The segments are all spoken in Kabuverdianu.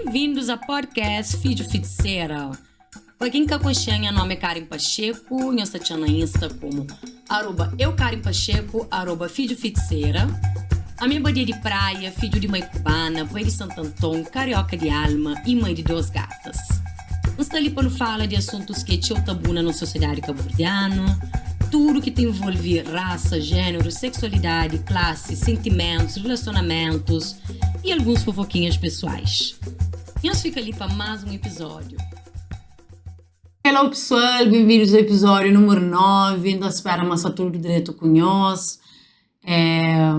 Bem-vindos a podcast Fidju Fitisera. Pa ken ka konxe-m, nha nome é Karen Pacheco, nhos ta txan na Insta komu arroba eukarenpacheco, arroba Fidju Fitisera. Ami é badia di praia, fidju di mai kubana, pai di Santanton, karioka di alma y mai di dos gatas. N sta li pa nu fala di asuntus ki é txeu tabu na nos sosiedadi kabuverdianu, tudu ki ta involvi rasa, jéneru, seksualidadi, klasi, sentimentus, rilasionamentus y alguns fofokinhas pesoais. Nhos fika li pa más un epizódiu. Hello pessoal, bem-vindos ao episódio número 9. N ta spera ma sta tudu dretu ku nhos. É...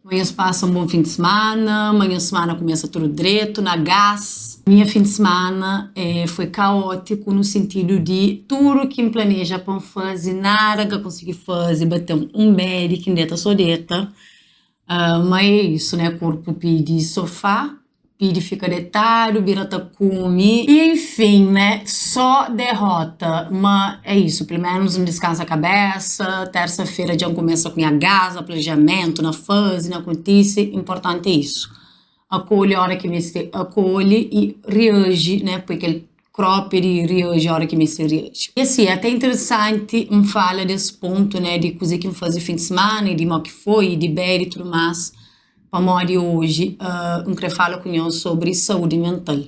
Ma nhos pasa un bon fin di simana, ma nhos simana kumesa tudu dretu, na gas. Minha fin di simana eh, foi kaótiku nu sintidu di tudu ki N planeja pa N faze, nada N ka konsigi faze, bate-m un bedi ki N deta so deta. Ah, ma é isu, né, korpu pidi sofá. Pidi fika detadu, bira ta kume. E enfin, né? Só derrota. Ma é isso, pelo menos N diskansa kabesa. Tersa fera dja N kumesa ku nha gas na planejamentu, na faze, na kontise. Inportanti é isso. Akolhe ora ki meste akolhe y reaji, né? Poi kel própi di reaji ora ki meste reaji. E asi, é até interesanti N fala des pontu, né? Di kuze ki N faze fin di simana y di mo ki foi, y di bedi y tudu más. Pamodi oji N kre fala ku nhos sobri saúdi mental.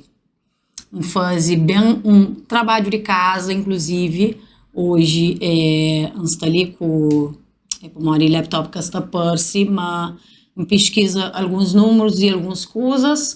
N faze ben un trabadju di kaza, inkluzivi oji N sta li ku é pamodi laptop ka sta parse, ma N piskiza alguns númerus i alguns kuzas.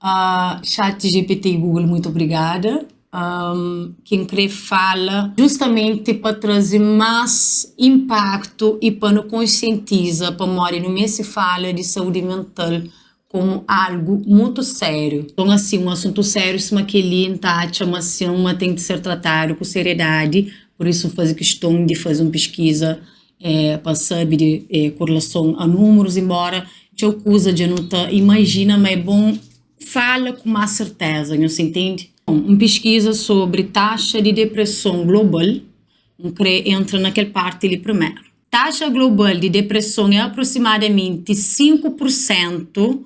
Chat GPT i Google muitu obrigada. Ki N kre fala justamenti pa traze más inpaktu i pa nu konsientiza pamodi nu meste fala di saúdi mental komu algu mutu sériu. Nton asi, un asuntu sériu sima kel-li N ta atxa ma sin ma ten ki ser tratadu ku seriedadi, pur isu N faze kiston di faze un piskiza pa sabe di ku relason a númerus, enbóra txeu kuza dja nu ta imajina ma é bon Fala ku más serteza, nhos ta intende? Un piskiza sobri taxa di depreson global, N krê entra na kel parti li primeru. Taxa global di depreson é aproximadamenti 5 pur sentu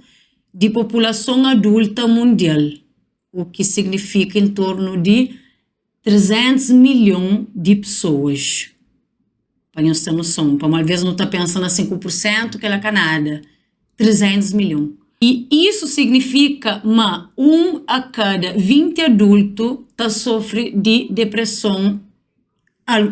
di populason adulta mundial, u ki signifika en tornu di 300 milhon di pesoas. Pa nhos ten noson, pamodi alvês nu ta pensa na 5 pur sentu, kel-la ka nada. 300 milhon. I isu signifika ma un a kada 20 adultu ta sofri di depreson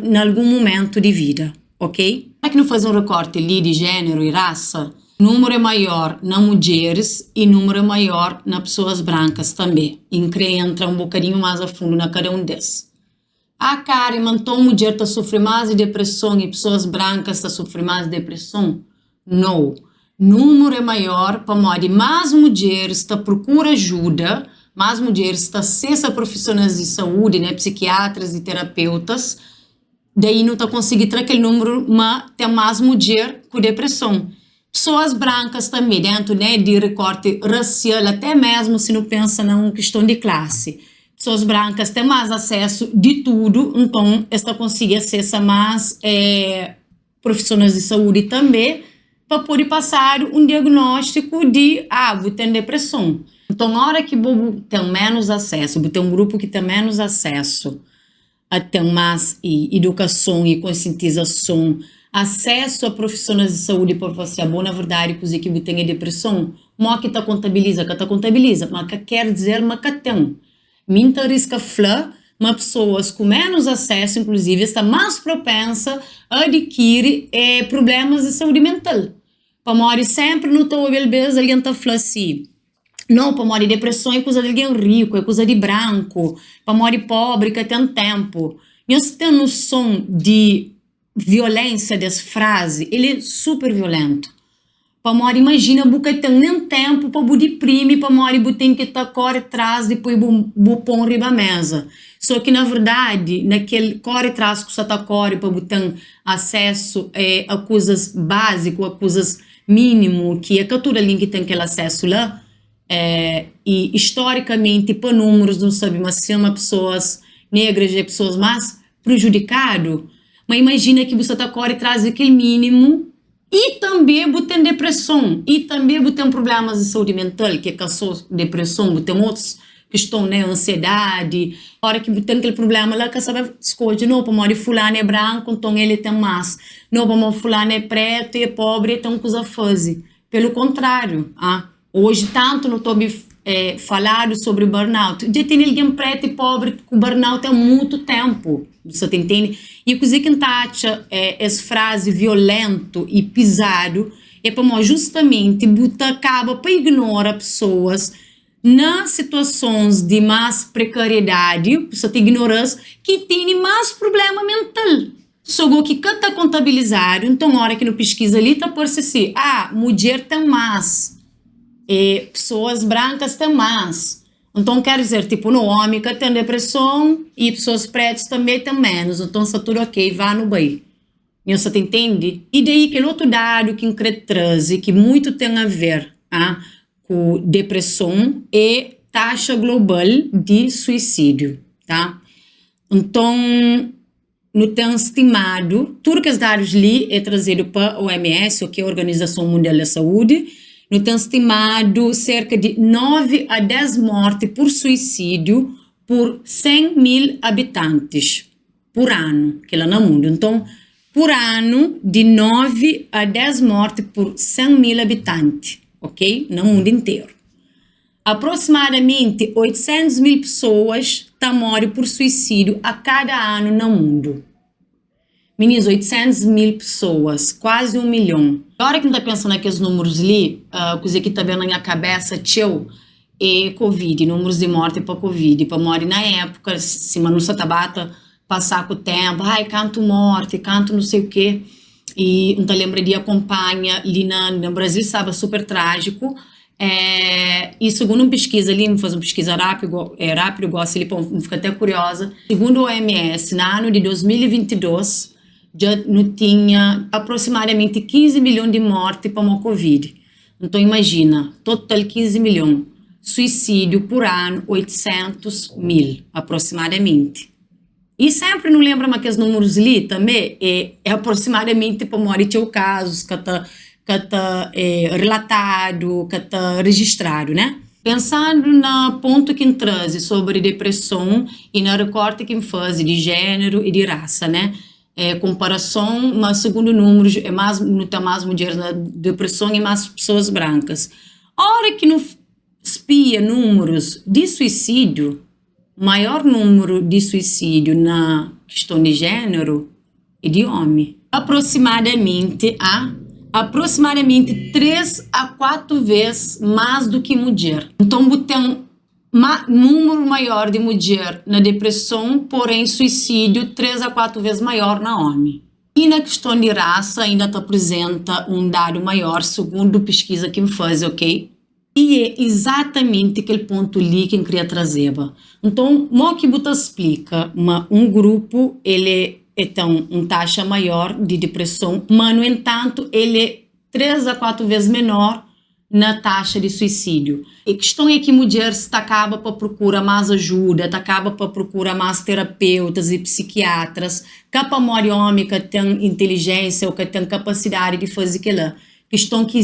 na algun mumentu di vida, ok? Ora ki nu faze un rekorti li di jéneru i rasa, númeru é maior na mudjeris i númeru é maior na pesoas brankas tanbê. I N krê entra un bokadinhu más a fundu na kada un des. Ah Karen, ma nton mudjer ta sufri más di depreson i pesoas brankas ta sufri más di depreson? Nou. Númeru é maior pamodi más mudjeris ta prokura ajuda, más mudjeris ta asesa profisionais di saúdi, né, psikiatras i terapeutas, daí nu ta konsigi tra kel númeru ma ten más mudjer ku depreson. Pesoas brankas tanbe, dentu, né, di rekorti rasial, até mesmu si nu pensa na un kiston di klasi, pesoas brankas ten más asesu di tudu, nton es ta konsigi asesa más profisionais di saúdi tanbe pa pode pasadu un diagnóstiku di, ah, bu ten depreson. Nton óra ki bo bu ten ménus asesu, bu ten un grupu ki ten ménus asesu a ten más idukason i konsientizason, asesu a profisionais di saúdi pa fla si abo na verdadi kuzê ki bu ten é depreson, mó ki ta kontabiliza? Ka ta kontabiliza, ma ka ker dizer ma ka ten. Mi N ta riska fla ma pesoas ku ménus asesu inkluzivi es sta más propensa a adikiri prublémas di saúdi mental. Pamodi sénpri nu ta obi albês algen ta fla si, Nau, pamodi depreson é kuza di algen riku, é kuza di branku, pamodi pobri ka ten ténpu. Nhos ten noson di violénsia des frazi? El é super violéntu. Pamodi imajina bu ka ten nen ténpu pa bu diprimi pamodi bu ten ki ta kóre tras di poi bu pon riba méza. Sô ki na verdadi, na kel kóre tras ku sta ta kóre pa bu ten asésu a kuzas báziku, a kuzas mínimu, ki é ka tudu algen ki ten kel asésu la, i istorikamenti pa númerus nu sabe ma sima pesoas negras é pesoas más prejudikadu, ma imajina ki bu sta ta kóre tras di kel mínimu. I tanbê bu ten depreson, i tanbê bu ten prublémas di saúdi mental, ki é ka sô depreson, bu ten otus kiston, né, ansiedadi. Óra ki bu ten kel prubléma la, ka sa bai skodje, no, pamodi fulanu é branku, nton el ten más, no, pamodi fulanu é prétu i é póbri, el ten kuza faze. Pelu kontráriu, ah, oji tantu nu ta obi faladu sobri burnout, dja tene algen prétu i póbri ku burnout a mutu ténpu, bu sa ta intende? I kuzê ki N ta atxa es frazi violéntu i pizadu é pamodi justamenti bu ta kaba pa ignora pesoas na situasons di más prekariedadi, bu sa ta ignora-s, ki tene más prubléma mental. So go ki ka ta kontabilizadu, nton ora ki nu piskiza li ta parse si, ah, mudjer ten más, e pesoas brankas ten más. Nton ker dizer, tipo, no omi ka ten depreson i pesoas pretus tanbe ten menus, nton sta tudu ok, vá nu bai. Nhos sa ta intende? I daí kel otu dadu ki N kre traze ki muitu ten a ver, ah, ku depreson é taxa global di suisídiu, tá? Nton. Nu ten stimadu, tudu kes dadus li é trazedu pa OMS, o ki é Organizason Mundial da Saúdi, nu ten stimadu serka di 9 a 10 morti pur suisídiu pur 100 mil abitantis pur anu, kel-la na mundu. Nton, pur anu di 9 a 10 morti pur 100 mil abitanti, ok, na mundu interu. Aproximadamenti 800 mil pesoas ta móre pur suisídiu a kada anu na mundu. Minis, 800 mil pesoas, kuazi un milhon. Óra ki N ta pensa na kes númerus li, kuzê ki ta ben na nha kabésa txeu é Covid, númerus di mórti pa Covid. Pamodi na épuka, sima nu sa ta ba ta pasá ku ténpu, ai kantu mórti, kantu nu sei u kê. I N ta lenbra di akonpanha li na Brazil, staba super trájiku. I sugundu un piskiza li, N faze un piskiza rápidu, rápidu gósi li pa N fika até kurioza. Sugundu OMS, na anu di 2022, dja nu tinha aproximadamenti 15 milhon di mórti pamodi Covid. Nton imajina, total 15 milhon, suisídiu pur anu 800 mil, aproximadamenti. I sénpri nu lenbra ma kes númerus li tanbê é aproximadamenti pamodi txeu kazus ka ta ka ta relatadu, ka ta rejistradu, né? Pensandu na pontu ki N traze sobri depreson i na rekorti ki N faze di jéneru i di rasa, né? Konparason ma sugundu númerus é más nu ten más mudjeris na depreson i más pesoas brankas. Óra ki nu spia númerus di suisídiu, Maior númeru di suisídiu na kiston di jéneru é di ómi. Aproximadamenti a aproximadamenti 3 a 4 vês más du ki mudjer. Nton bu ten ma númeru maior di mudjer na depreson, porém suisídiu 3 a 4 vês maior na ómi. I na kiston di rasa inda ta aprizenta un dadu maior sugundu piskiza ki N faze, ok. I é izatamenti kel pontu li ki N kria trazeba. Nton, mo ki bu ta splika ma un grupu el é é ten un taxa maior di depreson, ma nu entantu el é 3 a 4 vês menor na taxa di suisídiu? E kiston é ki mudjeris ta kaba pa prokura más ajuda, ta kaba pa prokura más terapeutas i psikiatras, ka pamodi ómi ka ten intelijénsia ô ka ten kapasidadi di faze kel-la, Kiston ki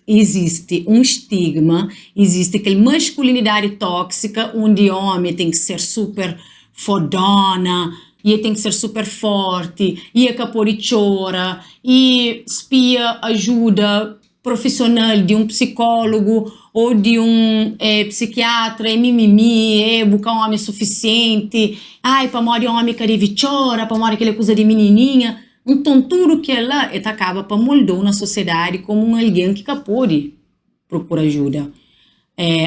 izisti un stigma, izisti kel maskulinidadi tóksika undi ómi ten ki ser super fodóna i el ten ki ser super fórti i el ka pode txora i spia ajuda profisional di un psikólogu ô di un psikiatra é mimimi, é bu ka ómi sufisienti, ai pamodi ómi ka debe txora, pamodi kel-la é kuza di minininha. Nton, tudu kel-la e ta kaba pa molda-u na sosiedadi komu un algen ki ka pode prokura ajuda.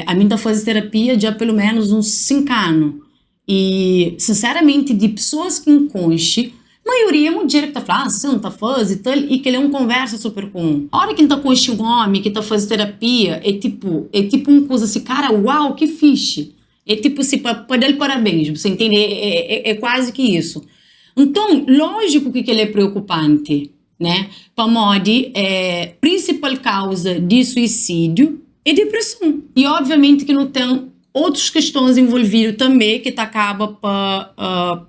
Ami N ta faze terapia dja pelu ménus uns 5 anu i sinseramenti di pesoas ki N konxe, maioria é mudjer ki ta fla, ah, sin, N ta faze i tal, i kel-la é un konversa super kumun. Óra ki N ta konxe un ómi ki ta faze terapia é tipu, é tipu un kuza si, kara, uau, ki fixi! É tipu si pa pa da-l parabéns, bu sa intende? É é kuazi ki isu. Nton, lójiku ki kel-la é preokupanti, né? Pamodi é prinsipal kauza di suisídiu é depreson. I obviamenti ki nu ten otus kestons involvidu tanbê ki ta kaba pa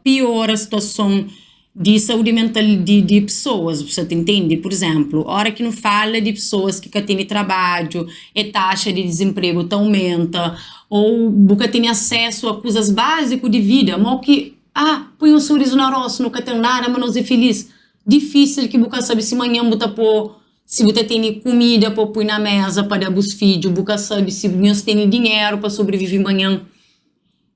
piora situason. di saúdi mental di di pesoas, bu sa ta intende? Pur izénplu, óra ki nu fala di pesoas ki ka tene trabadju, e taxa di dizinpregu ta aumenta, ô bu ka tene asésu a kuzas báziku di vida, mô ki, ah, poi un surizu na róstu, nu ka ten nada ma nos é filís. Difísil ki bu ka sabe si manhan bu ta pô, si bu ta tene kumida pa poi na méza pa da bus fidju, bu ka sabe si nhos tene dinheru pa sobrivive manhan.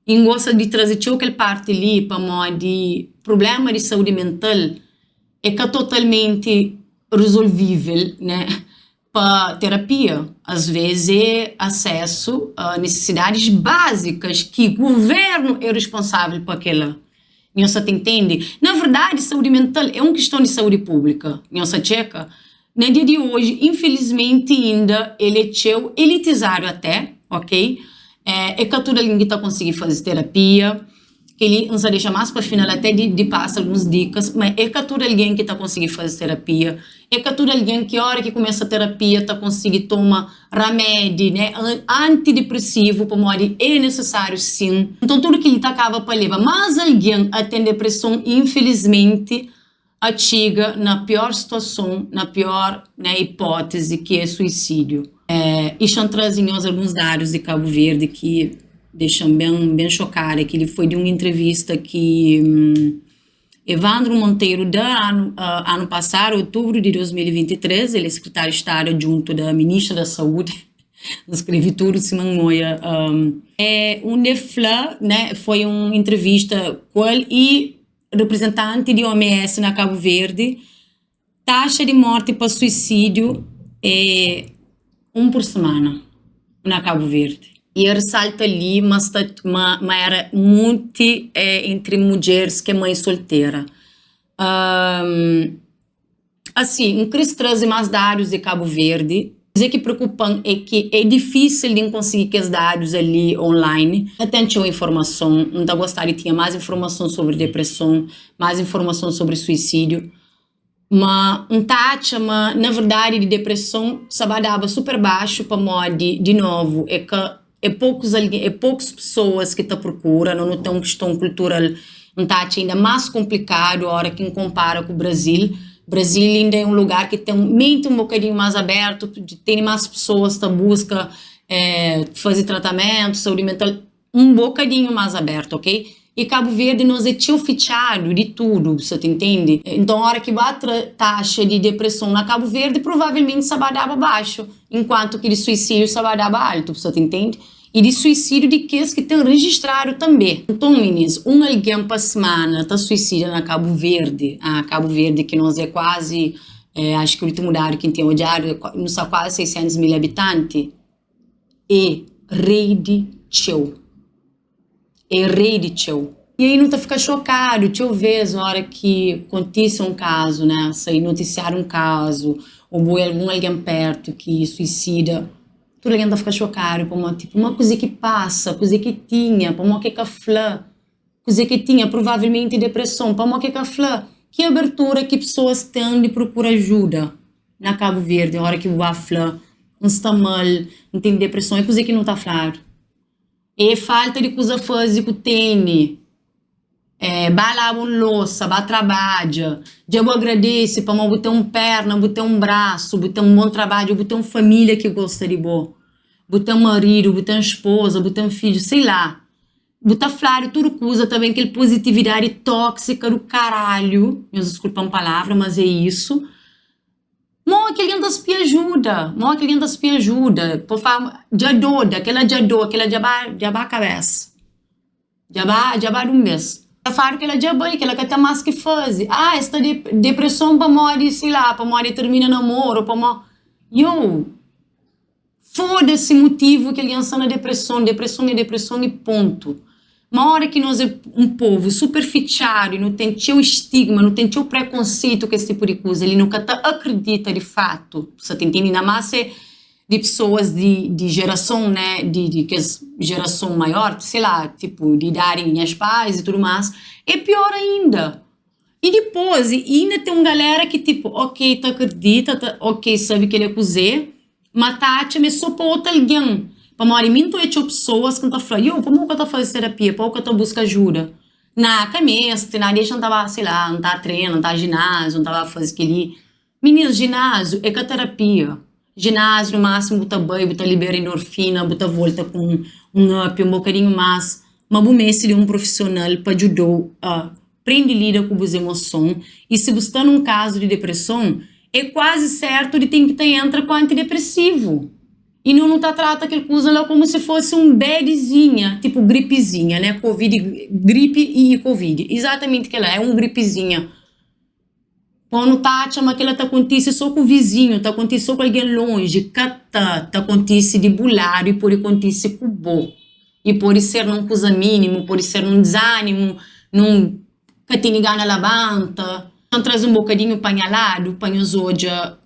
I N gosta di traze txeu kel parti li pamodi prubléma di saúdi mental é ka totalmenti rezolvível, né, pa terapia. As ves é asésu a nisisidadis bázikas ki guvérnu é responsável pa kel-la. Nhos sa ta intende? Na verdadi, saúdi mental é un kiston di saúdi públika. Nhos sa txeka? Na dia di oji, infilismenti inda el é txeu elitizadu até, ok? É ka tudu algen ki ta konsigi faze terapia. Kel-li N sa dexa más pa final até di di pasa alguns dikas, ma é ka tudu algen ki ta konsigi faze terapia. É ka tudu algen ki óra ki kumesa terapia ta konsigi toma ramedi, né, antidepresivu pamodi é nesesáriu sin. Nton tudu kel-li ta kaba pa leba más algen a ten depreson i infilismenti a txiga na pior situason, na pior, né, hipótese ki é suisídiu. I xa-m traze nhos alguns dadus di Kabu Verdi ki dexa-m ben, ben xokada. Kel-li foi di un entrevista ki Evandro Monteiro da anu, anu pasadu, otubru di 2023. El é sekretáriu di Stadu adjuntu da Ministra da Saúdi. N skrebe tudu sima N oia. É undi el fla, né, foi un entrevista ku el i Reprezentanti di OMS na Kabu Verdi, taxa di morti pa suisídiu é 1 pur semana na Kabu Verdi. E el resalta li ma sta ma ma era munti entri mudjeris ki é mãe soltera. Asi, N kris traze más dadus di Kabu Verdi. Kuzê ki preokupa-m é ki é difísil di N konsigi kes dadus ali online. Ka ten txeu informason. N ta gostaba di tinha más informason sobri depreson, más informason sobri suisídiu. Ma N ta atxa ma, na verdadi, di depreson sta ba daba super baxu pamodi, di novu, é ka É pokus algen, é pokus pesoas ki ta prokura, no nu ten un kiston kultural N ta atxa inda más konplikadu óra ki N konpara ku Brazil. Brazil inda é un lugar ki ten menti un bokadinhu más abertu, tene más pesoas ta buska faze tratamentu, saúdi mental, un bokadinhu más abertu, ok. I Kabu Verdi nos é txeu fitxadu di tudu, bu sa ta intende? Nton óra ki ba tra taxa di depreson na Kabu Verdi provavelmenti sa ba daba baxu, enkuantu ki di suisídiu sa ba daba altu, bu sa ta intende? I di suisídiu di kes ki ten rejistradu tanbe. Nton minis, un algen pa simana ta suisida na Kabu Verdi, ah Kabu Verdi ki nos é kuazi, axu ki ultimu dadu ki N ten odjadu nu sta kuazi 600 mil abitanti, é rei di txeu. É rei di txeu. I aí nu ta fika xokadu txeu vês óra ki kontise un kazu, né? Sai notisiadu un kazu ô bu algun algen pértu ki suisida, tudu algen ta fika xokadu pamodi tipo, ma kuzê ki pasa? Kuzê ki tinha? Pamodi ki el ka fla? Kuzê ki tinha? Provavelmenti depreson. Pamodi ki el ka fla? Ki abertura ki pesoas ten di prokura ajuda na Kabu Verdi óra ki bu ba fla, N sta mal, N ten depreson? É kuzê ki nu ta fladu? É falta di kuza faze ku tene. É ba laba un losa, ba trabadja. Dja bu agradese pamodi bu ten un perna, bu ten un brasu, bu ten un bon trabadju, bu ten un família ki gosta di bo. Bu ten maridu, bu ten spoza, bu ten fidju, sei la. Bu ta fladu tudu kuza, ta ben kel pozitividadi tóksika du karalhu, nhos diskulpa-m palavra, mas é isu. Mo ki algen ta spia ajuda? Mo ki algen ta spia ajuda? Pa fla dja doda, kela dja do, kela dja ba, dja ba kabesa. Dja ba, dja ba di un bes. Ta fladu kela dja bai, kela ka ten mas ki faze. Ah, es sta di depreson pamodi, sei la, pamodi e termina namoru, pamodi. Yo! Foda-se mutivu ki algen sta na depreson, depreson é depreson i pontu. Ma ora ki nos é un povu super fitxadu i nu ten txeu estigma, nu ten txeu prekonseitu ku es tipu di kuza li, nu ka ta akredita di fatu, bu sa ta intende? Na más é di pesoas di di jerason né, di di kes jerason maior, sei lá, tipu di idadi di nhas pais i tudu más, é pior ainda. I dipôs, inda ten un galera ki tipu, ok, ta akredita, ta ok, sabe kel-li é kuzê, ma ta atxa ma é sô pa otu algen. Pamodi mi N ta odja txeu pesoas ki N ta fla, yo, pamodi bu ka ta faze terapia? Pamodi bu ka ta buska ajuda? Na ka meste, na dexa N ta ba, sei lá, N ta trena, N ta jináziu, N ta ba faze kel-li. Minis, jináziu é ka terapia. Jináziu, no másimu bu ta bai, bu ta libera endorfina, bu ta volta ku un up, un bokadinhu más. Ma bu meste di un profisional pa djuda-u a prende lida ku bus emoson. I si bu sta nun kazu di depreson, é kuazi sértu di ten ki ta entra ku antidepresivu. I nu nu ta trata kel kuza la komu si fosi un bedizinha, tipu gripizinha, né? Covid, gripi i covid. Izatamenti kela, é un gripizinha. Pô nu ta atxa ma kela ta kontise so ku vizinhu, ta kontise so ku algen lonji. Ka ta. Ta kontise di bu ladu i pode kontise ku bo. I pode ser nun kuza mínimu, pode ser nun dizânimu, nun ka tene gana labanta. N traze un bokadinhu pa nha ladu pa nhos odja.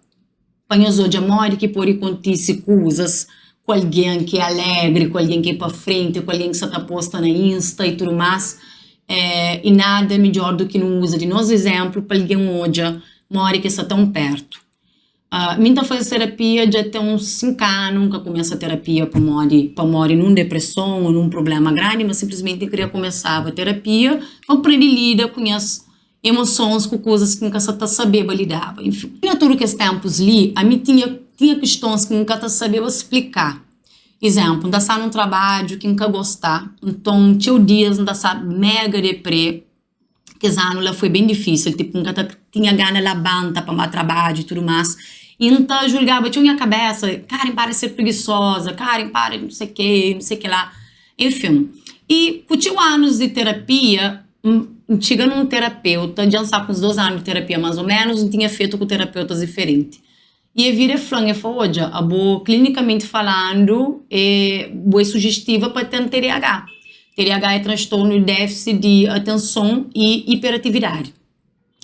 Pa nhos odja modi ki pode kontise kuzas ku algen ki é alegri, ku algen ki é pa frenti, ku algen ki sa ta posta na Insta i tudu más. I nada midjór du ki nu uza di nos izénplu pa algen odja modi ki es sta tãu pértu. Mi N ta faze terapia dja ten uns 5 anu. N ka kumesa terapia pamodi pamodi nun depreson ô nun prubléma grandi, ma sinplismenti N kria kumesaba terapia pa N prende lida ku nhas emosons ku kuzas ki N ka sa ta sabeba lidaba. Enfin, na tudu kes ténpus li, ami tinha tinha kistons ki N ka ta sabeba splika. Izénplu, N ta sta nun trabadju ki N ka gosta, nton txeu dias N ta sta mega deprê. Kes anu la foi ben difísil, tipu N ka ta tinha gana labanta pa N ba trabadju i tudu más. I N ta julgaba txeu nha kabésa, Karen para di ser prigisoza, Karen para di nusê ke, nusê ke la. Enfin, i ku txeu anus di terapia, N txiga nun terapeuta, dja N sta ku uns 2 anu di terapia más ô ménus, N tinha fetu ku terapeutas diferenti. I e vira e fla-m, e fla, Odja, abo klinikamenti falandu, e bo é sujestiva pa ten TDAH. TDAH é transtornu di défisi di atenson i iperatividadi.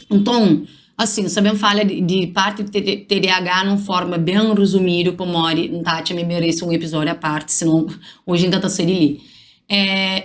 Nton, asin, sa ben fala di parti di TDAH nun forma ben rezumidu pamodi N ta atxa ma e merese un episódiu a parti, sinon oji N ka ta sai di li.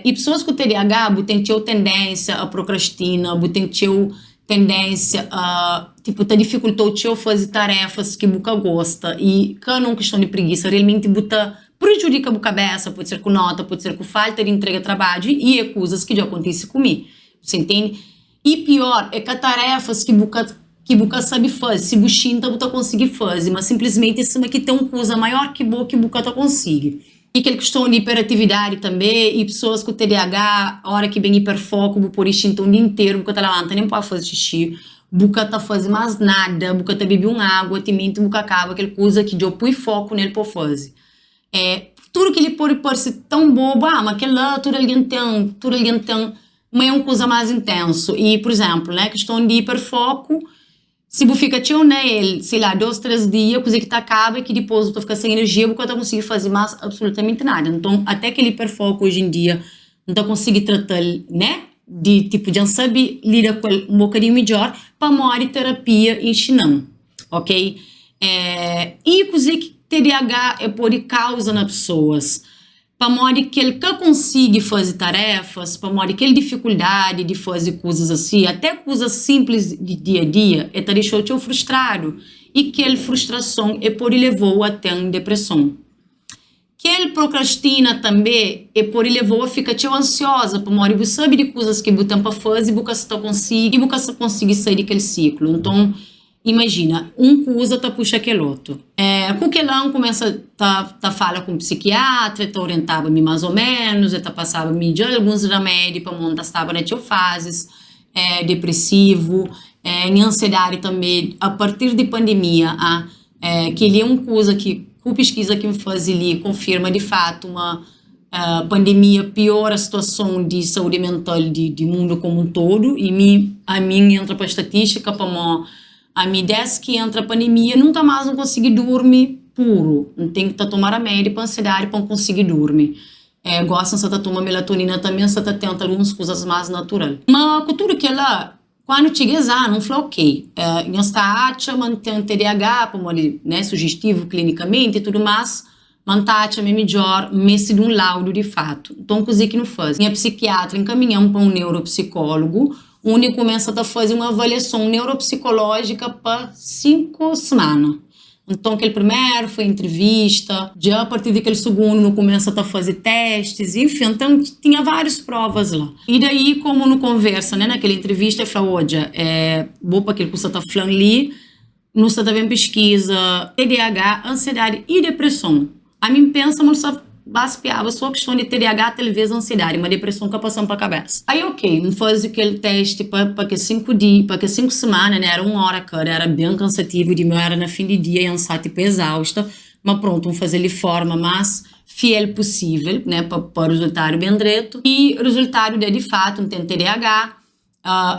I pesoas ku TDAH bu ten txeu tendénsia a prokrastina, bu ten txeu tendénsia a, tipu, ta difikulta-u txeu faze taréfas ki bu ka gosta i ka nun kiston di prigisa, realmenti bu ta prejudika bu kabésa, pode ser ku nóta, pode ser ku falta di intrega trabadju i é kuzas ki dja kontise ku mi, bu intende? I pior é ka tarefas ki bu ka ki bu ka sabe faze, si bu xinta bu ta konsigi faze, ma sinplismenti é sima ki ten un kuza maior ki bo ki bu ka ta konsigi. I kel kiston di iperatividadi tanbe, i pesoas ku TDAH, ora ki ben iperfoku bu pode xinta un dia interu bu ka ta labanta nen pa faze xixi, bu ka ta faze mas nada, bu ka ta bebe un agua timenti bu ka kaba kel kuza ki dja bu pui foku nel pa bu faze. É, tudu kel-li pode parse tãu bobu, ah, ma kel-la tudu algen ten, tudu algen ten, ma é un kuza más intensu. I, pur izénplu, né, kiston di iperfoku, si bu fika txeu na el, sei lá, dôs, três dia, kuzê ki ta kaba é ki dipôs bu ta fika sen inerjia, bu ka ta konsigi faze más absolutamenti nada. Nton, até kel iperfoku oji en dia, N ta konsigi trata-l, né, di tipu dja N sabe lida ku el un bokadinhu midjór pamodi terapia inxina-m. Ok? I kuzê ki TDAH el pode kauza na pesoas? Pamodi ki el ka konsigi faze tarefas, pamodi kel difikuldadi di faze kuzas asi, até kuzas sinplis di dia-dia, el ta dexa-u txeu frustradu i kel frustrason el pode leva-u a ten depreson. Kel prokrastina tanbê e pode leva-u a fika txeu ansioza pamodi bu sabe di kuzas ki bu ten pa faze i bu ka sta konsigi i bu ka sta konsigi sai di kel siklu. Nton, imajina, un kuza ta puxa kel otu. Ku kel-la, N kumesa ta ta fala ku un psikiatra, el ta orientaba mi más ô ménus, el ta pasaba mi dja alguns ramedi pamodi N ta staba na txeu fazis depresivu. Nha ansiedadi tanbê a partir di pandemia. Kel-li é un kuza ki ku piskiza ki N faze li konfirma di fatu ma pandemia piora situason di saúdi mental di mundu komu un todu i mi ami N entra pa statistika pamó ami des ki entra pandemia nunka más N konsigi durmi puru N ten ki ta toma ramedi pa ansiedadi pa N konsigi durmi gosi N sa ta toma melatonina tanbe N sa ta tenta alguns kuzas más natural ma ku tudu kela. Kuandu txiga es anu, N fla, ok, nhos ta atxa ma N ten TDAH pamodi, né, sujestivu klinikamenti i tudu más, ma N ta atxa ma é midjór N meste di un laudu di fatu. Nton, kuzê ki nu faze? Nha psikiatra nkaminha-m pa un neuropsikólogu, undi N kumesa ta faze un avaliason neuropsikolójika pa 5 simana. Nton kel primeru foi entrevista, dja a partir di kel sugundu nu kumesa ta faze testis, enfin, nton tinha várius provas la. I daí komu nu konversa, né, na kel entrevista el fla, odja, é bo pa kel ku sa ta fla-m li, nu sta ta ben piskiza TDAH, ansiedadi i depreson. Ami N pensa ma nu sta ba spiaba so kiston di TDAH, talvez ansiedadi, ma depreson ka pasa-m pa kabesa. Aí ok, N faze kel testi pa pa kes 5 dia, pa kes 5 semana, né, era un ora kada, era ben kansativu di meu, era na fin di dia i N sta tipu exausta, ma prontu, N faze-l di forma más fiel pusível, né, pa pa rezultadu ben dretu. I rezultadu da di fatu N ten TDAH.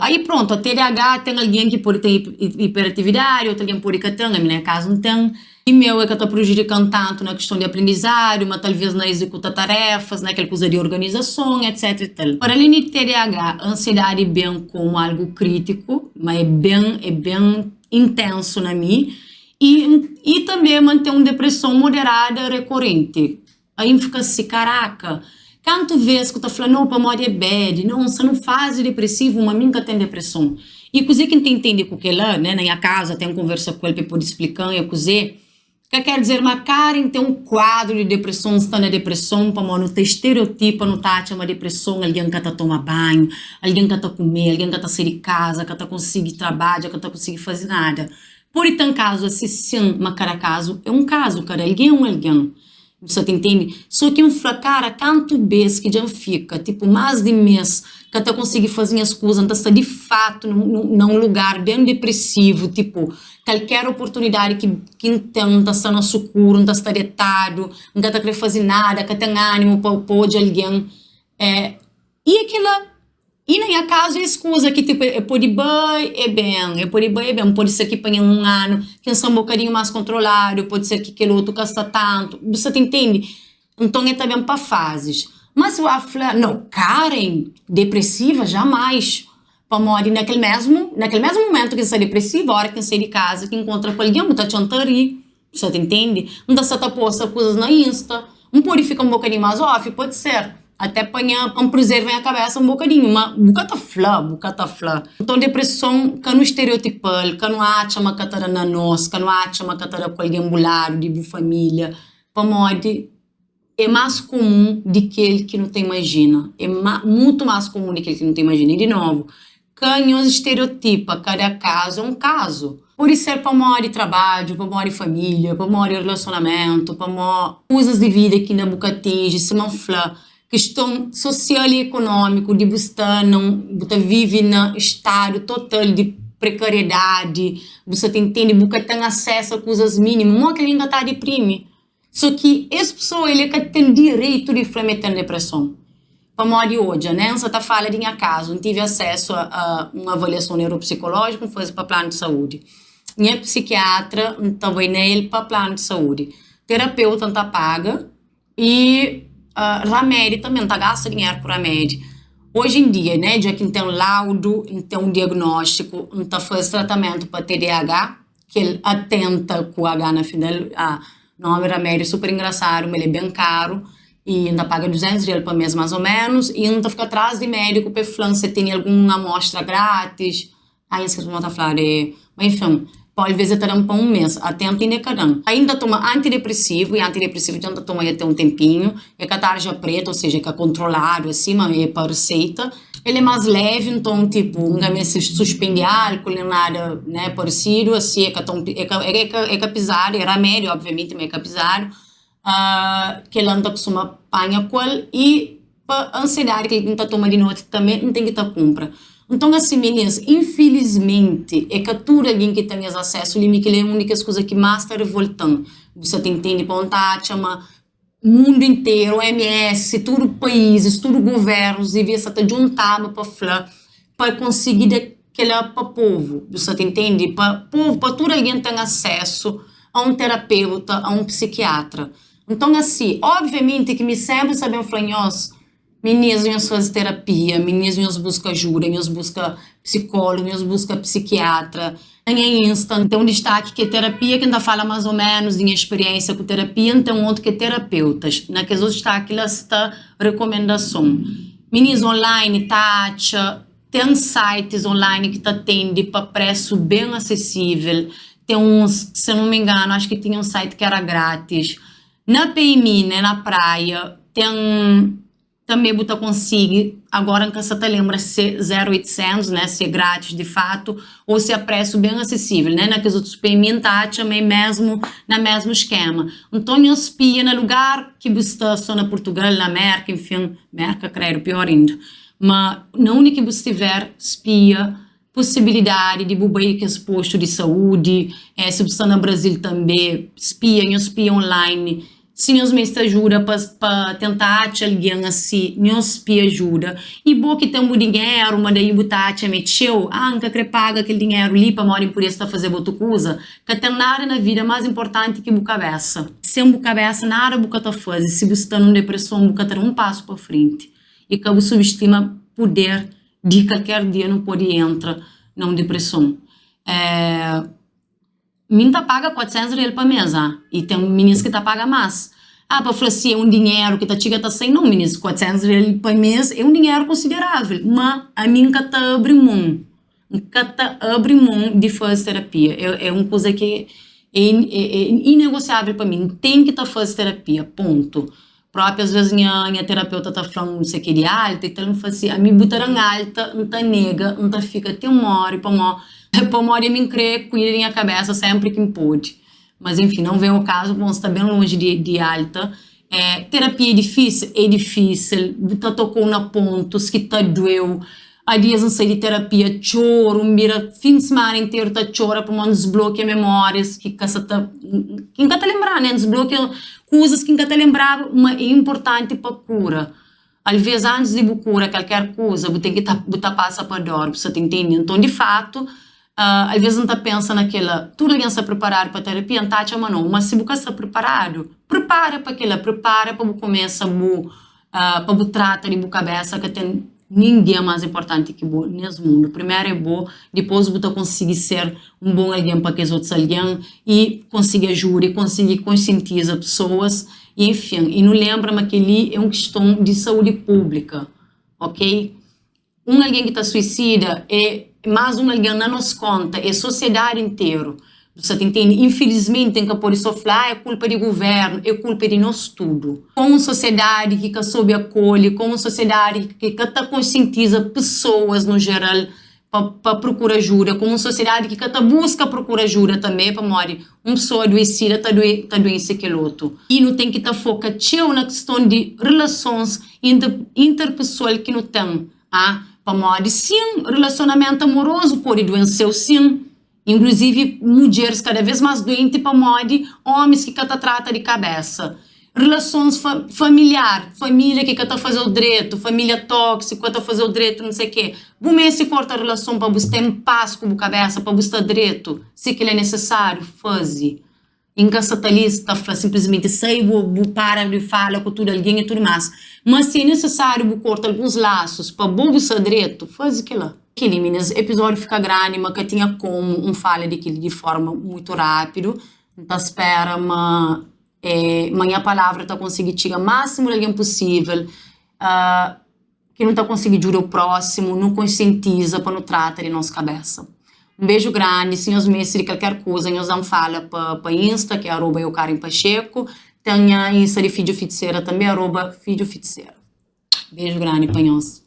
Aí pronto, a TDAH ten algen ki pode ten hiperatividadi, otu algen pode ka ten, ami na kazu N ten. I meu é ka ta prejudika-m tantu na kiston di aprendizadu, ma talvês na izekuta tarefas, na kel kuza di organizason, etc i tal. Para alén di TDAH, ansiedadi ben komu algu krítiku, ma é ben é ben intensu na mi, i i tanbê ma N ten un depreson moderada rekorenti. Aí N fika si, karaka, kantu vês ku ta fla no pamodi é bad, no N sta nun fazi depresivu ma mi N ka ten depreson. I kuzê ki N ta intende ku kel-la, né, na nha kaza até N konversa ku el pa el pode splika-m é kuzê, ka ker dizer ma Karen ten un kuadru di depreson, N sta na depreson pamodi nu ta estereotipa, nu ta atxa ma depreson algen ka ta toma banhu, algen ka ta kume, algen ka ta sai di kaza, ka ta konsigi trabadja, ka ta konsigi faze nada. Pode ten kazu asi sin, ma kada kazu é un kazu, kada algen é un algen. Bu sa ta intende? So ki N fla, kara, kantu bês ki dja N fika, tipu, más di mês ka ta konsigi faze nhas kuza, N ta sta di fatu na un lugar ben depresivu, tipu, kalker oportunidadi ki ki N ten, N ta sta na sukuru, N ta sta detadu, N ka ta krê faze nada, ka ten ánimu pa pa odja algen. É, i é kel-la. I na nha kazu es kuza ki tipu e pode bai e ben, e pode bai e ben, pode ser ki panha un anu ki N sta un bokadinhu más kontroladu, pode ser ki kel otu ka sta tantu, bu sa ta intende? Nton e ta ben pa fazis. Ma si bu a fla, nau, Karen, depresiva, jamais! Pamodi na kel mesmu, na kel mesmu mumentu ki N sta depresiva, óra ki N sai di kaza ki N nkontra ku algen, bu ta atxa-m ta ri, bu sa ta intende? N ta sta ta posta kuzas na Insta, N pode fika un bokadinhu más off, pode ser, até pa nha, pa N prezerva nha kabésa un bokadinhu, ma bu ka ta fla, bu ka ta fla. Nton depreson ka nu stereotipa-l, ka nu atxa ma ka ta da na nos, ka nu atxa ma ka ta da ku algen bu ladu, di bu família, pamodi é más komun di kel ki nu ta imajina, é mutu más komun di kel ki nu ta imajina. I di novu, Ka nhos stereotipa, kada kazu é un kazu. Pode ser pamodi trabadju, pamodi família, pamodi rilasionamentu, pamodi kuzas di vida ki inda bu ka atinji, sima N fla, kiston sosial i ekonómiku di bu sta na un, bu ta vive na stadu total di prekariedadi, bu sa ta intende, bu ka ten asesu a kuzas mínimu, modi ki algen ka ta diprimi? So ki es pesoa el e ka ten direitu di fla ma el ten depreson. Pamodi odja, ne, N sa ta fala di nha kazu, N tive asesu a un avaliason neuropsikolójiku, N faze pa planu di saúdi. Nha psikiatra, N ta bai na el pa planu di saúdi. Terapeuta N ta paga i ramedi tanbe, N ta gasta dinheru ku ramedi. Oji en dia, ne, dja ki N ten laudu, N ten un diagnóstiku, N ta faze tratamentu pa TDAH. Kel atenta ku H na final, ah, nomi ramédio super engrasadu, ma el é ben karu i N ta paga 200 rial pa mês más ô ménus i N ta fika tras di médiku pa el fla-m si el tene algun amostra grátis. Ai, N skese ma ta fladu é, ma enfin, pa alvês el ta da-m pa un mês, atenta inda el ka da-m. Ai N ta toma antidepresivu i antidepresivu dja N ta toma dja ten un tenpinhu, é ka tarja preta, ou seja, é ka kontroladu asi, ma é pa riseita. El é más levi, nton, tipo, N ka meste suspende álkol nen nada, né, paresidu, asi é ka tãu, é ka, é ka, é ka pizadu, é ramédiu, obviamenti, ma é ka pizadu. Kel-la N ta kustuma panha ku el i pa ansiedadi kel ki N ta toma di noti tanbe N ten ki ta kunpra. Nton, asi, minis, infilismenti é ka tudu algen ki ten es asesu li, mi kel-li é un di kes kuza ki más ta rivolta-m, bu sa ta intende, pa un ta atxa ma Mundu interu, OMS, tudu paízis, tudu govérnus devia sta ta djuntaba pa fla pa konsigi da kel-la pa povu. Bu sta ta intende? Pa povu, pa tudu algen ten asésu a un terapeuta, a un psikiatra. Nton asi, obviamenti ki mi sénpri sta ben fla nhos, Minis nhos faze terapia, minis nhos buska ajuda, nhos buska psikólogu, nhos buska psikiatra. Na nha Insta N ten un distaki ki é terapia ki N ta fala más ô ménus di nha spiriénsia ku terapia, N ten otu ki é terapeutas. Na kes otu distaki la sta rekomendason. Minis online ta atxa, ten sites online ki ta atende pa présu ben asesível. Ten uns, se não me engano, acho que tinha um site que era grátis. Na PMI, né, na praia, ten tanbe bu ta konsigi, agora N ka sa ta lenbra se 0800, né, se é grátis di fatu ou se a presu ben asesível, né, na kes otus PMI N ta atxa ma é mesmu, na mesmu skema. Nton nhos spia na lugar ki bu sta, so na Purtugal, na Merka, enfin, Merka kredu pior inda, ma na undi ki bu stiver, spia Posibilidadi di bu bai kes postu di saúdi, si bu sta na Brazil tanbe, spia, nhos spia online. Si nhos meste ajuda pa pa tenta atxa algen asi, nhos spia ajuda. I bo ki ten bu dinheru, ma daí bu ta atxa ma é txeu, ah, N ka kre paga kel dinheru li pamodi N podia sta fazeba otu kuza. Ka ten nada na vida más inportanti ki bu kabésa. Sen bu kabésa nada bu ka ta faze. Si bu sta nun depreson bu ka ta da un pasu pa frenti. I ka bu substima puder di kalker dia nu pode entra na un depreson. Mi N ta paga 400 real pa mês, ah, i ten minis ki ta paga más. Ah, pa fla si é un dinheru ki ta txiga ta sai, nau minis, 400 real pa mês é un dinheru konsiderável, ma ami N ka ta abri mon, N ka ta abri mon di faze terapia, é un kuza ki é inegosiável pa mi, N ten ki ta faze terapia, pontu. Propi as ves nha nha terapeuta ta fla-m un se ke di alta i tal, N fla si, ami bu ta da-m alta, N ta nega, N ta fika ti N móre pamó pamodi ami N kre kuida di nha kabésa sénpri ki N pode. Mas enfin, não vem ao caso, pamodi N sta ben lonji di di alta. Terapia é difísil? É difísil, bu ta toka-u na pontus ki ta due-u. Há dias N sai di terapia txoru, N bira fin di simana interu ta txora pamodi N disblokia memórias ki ka sa ta, ki N ka ta lenbra, né? N disblokia kuzas ki N ka ta lenbraba, ma é inportanti pa kura. Alvês antis di bu kura kalker kuza, bu ten ki ta, bu ta pasa pa dór, bu sa ta intende? Nton, di fatu, alvês N ta pensa na kel-la, tudu algen sta priparadu pa terapia? N ta atxa ma nau. Ma si bu ka sta priparadu, pripara pa kel-la, pripara pa bu kumesa bu Pa bu trata di bu kabésa ka ten ningen más inportanti ki bo nes mundu. Primeru é bo, dipôs bu ta konsigi ser un bon algen pa kes otus algen i konsigi ajuda i konsigi konsientiza pesoas i enfin. I nu lenbra ma kel-li é un kiston di saúdi públika, ok? Un algen ki ta suisida é más un algen na nos konta, é sosiedadi interu. Bu sa ta intende? Infilismenti, N ka pode so fla, ah, é kulpa di guvérnu, é kulpa di nos tudu. Komu un sosiedadi ki ka sobe akolhe, komu un sosiedadi ki ka ta konsientiza pesoas nu jeral pa pa prokura ajuda, komu un sosiedadi ki ka ta buska prokura ajuda tanbe, pamodi un pesoa aduesida ta due ta duense kel otu. I nu ten ki ta foka txeu na kiston di relasons interpesoal ki nu ten, a pamodi sin relasionamentu amorozu pode duenseu sin, inkluzivi mudjeris kada vez más duenti pamodi omis ki ka ta trata di kabesa, relasons familiar, familia ki ka ta fazeu dretu, familia tóksiku ka ta fazeu dretu, nse ke, bu meste korta relason pa bu sta en pas ku bu kabesa, pa bu sta dretu, si kila é nesesáriu faze. I N ka sta ta li ta fla sinplismenti sai bu bu para di fala ku tudu algen i tudu más. Ma si é nisisáriu bu korta alguns lasus pa bo bu sta dretu, faze kel-la. Kel-li, minis, episódiu fika grandi, ma ka tinha komu N fala di kel-li di forma mutu rápidu. N ta spera ma ma nha palavra ta konsigi txiga másimu di algen pusível. Ki nu ta konsigi djuda u prósimu, nu konsientiza pa nu trata di nos kabésa. Un beju grandi, si nhos meste di kalker kuza nhos da-m fala pa pa Insta ki é aroba eukarinpacheco, ten nha Insta di Fidju Fitisera tanbe aroba Fidju Fitisera. Beju grandi pa nhos.